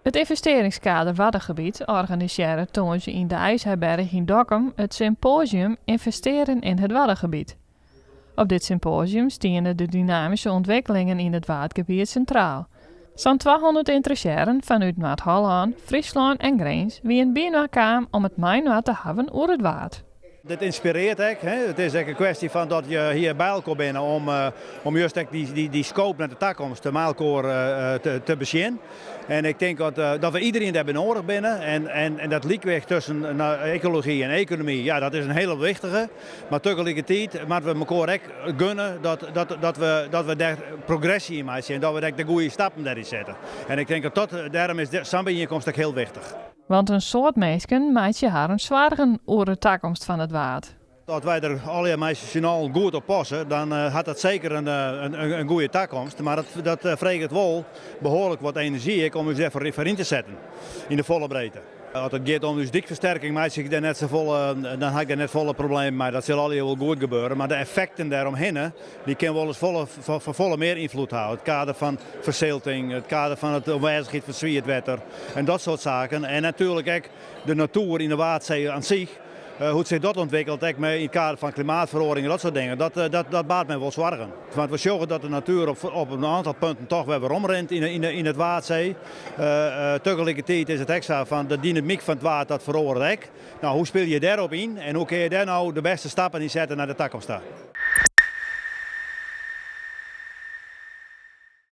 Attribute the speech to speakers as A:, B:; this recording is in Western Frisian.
A: It Investeringskader Waddengebiet organisearre tongersdei yn de IJsherberg yn Dokkum it sympoasium Investeren in het Waddengebied. Op dit sympoasium stiene de dynamyske ûntwikkelingen yn it Waadgebiet sintraal. Sa'n 200 ynteressearren fanút Noard-Hollân, Fryslân en Grins wiene byinoar kaam om it mei-inoar te hawwen oer it Waad.
B: Dit ynspirearret ek. It is ek in kwestje fan dat je hjir by elkoar binne om just ek dy scope nei de takomst mei elkoar te besjen. En ik tink dat we iderien dêrby nedich binne. En dat lykwicht tusken ekology en ekonomy, ja, dat is in hiele wichtige. Mar tagelikertiid moatte we mekoar ek gunne dat we dêr progresje yn meitsje en dat we ek de goede stappen dêryn sette. En ik tink dat dêrom is sa'n byienkomst ek hiel wichtich.
A: Want in soad minsken meitsje harren soargen oer de takomst fan it Waad.
B: As wy der allegear mei syn allen goed op passe, dan hat dat seker in goede takomst. Mar dat freget wol behoarlik wat enerzjy ek om ús dêrfoar foar yn te setten yn de folle breedte. As it giet om ús dykfersterking meitsje ik dêr net safolle, dan ha ik dêr net folle problemen mei. Dat sil allegear wol goed gebeure. Mar de effekten dêromhinne, dy kinne wolris folle mear ynfloed hawwe. It kader fan fersilting, it kader fan it oanwêzichheid fan swiet wetter en dat soart saken. En natuerlik ek de natoer yn de Waadsee oan sich, hoe't sich dat ûntwikkelt, ek mei yn it kader fan klimaatferoaring en dat soart dingen, dat baart my wol soargen. Want we sjogge dat de natuer op in oantal punten toch wer weromrint yn it Waadsee. Tagelikertiid is it ek sa fan de dynamyk fan it Waad dat feroaret ek. No, hoe spylje je dêrop yn en hoe kinne je dêr no de bêste stappen yn sette nei de takomst ta?